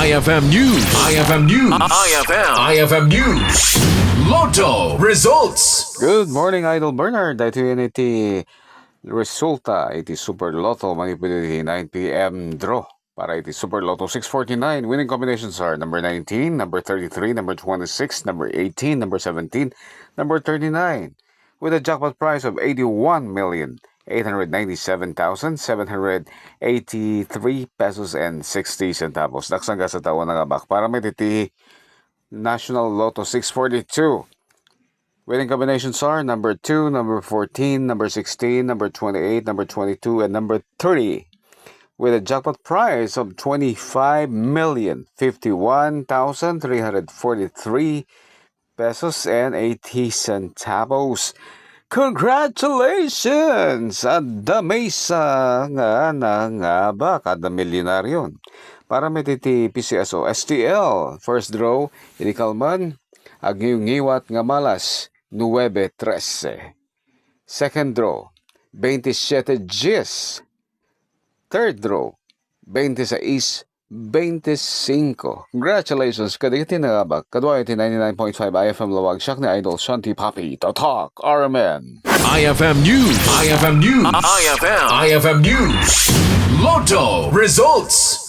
IFM News. IFM News. IFM News. Lotto results. Good morning, Idol Bernard. Ito yun iti resulta iti Super Lotto manipuliti 9 p.m. draw. Para iti Super Lotto 649, winning combinations are number 19, number 33, number 26, number 18, number 17, number 39. With a jackpot price of 81,897,783 pesos and 60 centavos. Daksangga sa tawa ng abak para may titi National Lotto 642. Winning combinations are number 2, number 14, number 16, number 28, number 22, and number 30. With a jackpot price of 25,051,343 pesos and 80 centavos. Congratulations! Adda mesa nga ba kada milyonaryon. Para may titi Pcso STL, first draw, ini kalman, agngiw-ngiwat nga malas, 9-13. Second draw, 27 Gis. Third draw, 26-25. Congratulations, kaditi na abak. Kadwa iti 99.5 IFM Lawag Siyak ni Idol Shanti Papi. Tatak, RMN. IFM News. IFM News. IFM News. Lotto results.